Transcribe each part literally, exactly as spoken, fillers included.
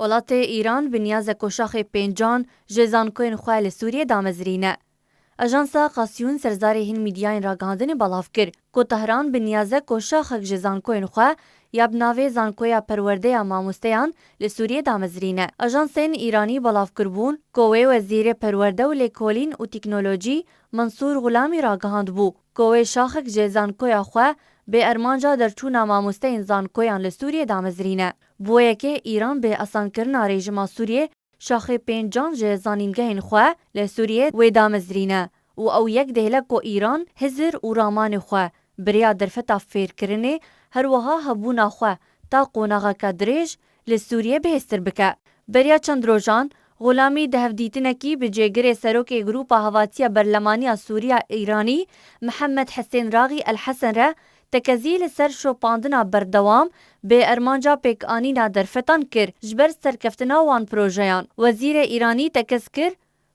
Welatê Îran bi niyazek ku şaxê pêncan ji zankoyên xwe li Sûriyê damezirîne. Ajansa Qasiyûn serzarê hin mîdyayên ragihandinê belav kir ku Tehran bi niyazek ku şaxek ji zankoyên xwe ya bi navê Zankoya Perwerdeya Mamosteyan li Sûriyê damezirîne. Ajansên Îranî belav kiribûn ku wê wezîrê perwerde û lêkolîn û teknolojî Mansûr Xulamî ragihandibû ku wê şaxek ji zankoya xwe bê armanca derçûna mamosteyên zankoyan li Sûriyê damezirîne. Bi wê yekê Îran bi asankirina rejîma Sûriyê şaxê pêncan ji zanîngehên xwe li Sûriyê wê damezirîne û ew yek dêhle ku Îran hizir û ramanê xwe bi rêya derfeta fêrkirinê, her wiha hebûna xwe ta qonaxeke dirêj li Sûriyê bihêztir bike. Beriya çend rojan, Xulamî di hevdîtinekî bi cêgirê serokê Grûpa Havatiya Berlemanî ya Sûriya Îranî Mihemed Hisên Raxî El Hesen re tekezî li ser şopandina berdewam bi armanca pêkanîna derfetan kir ji ber serkeftina wan projeyan. Wezîrê Îranî tekez kir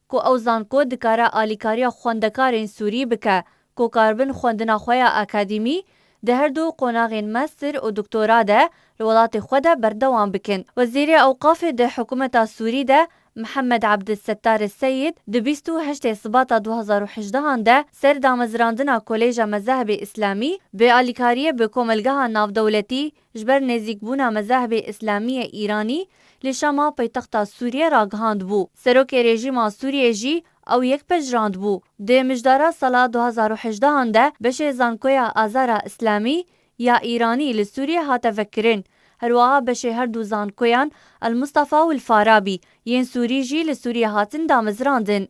ku ew zanko dikare alîkariya xwendekarên Sûrî bike ku karibin xwendina xwe ya akademî di her du qonaxên master û doktora de li welatê xwe de berdewam bikin. Wezîrê Ewqafê di hikûmeta Sûrî de Mihemed Abdulsettar Seyid di bîst û heştê Sibata du hezar û hejdehan de ser damezrandina Kolêja Mezahibê Îslamî bi alîkariyê bi Komelgeha Navdewletî ji ber nêzîkbûna Mezahibê Îslamî yê Îranî li Şama paytexta Sûriyê ragihandibû. Serokê rejîma Sûriyê jî ew yek pejirandibû. Di mijdara sala du hezar û hejdehan de beşê Zankoya Azara Îslamî ya Îranî li Sûriyê hate vekirin. Herwiha beşê her du zankoyan El Mustafa û El Farabi yên Sûrî jî li Sûriyê hatin damezrandin.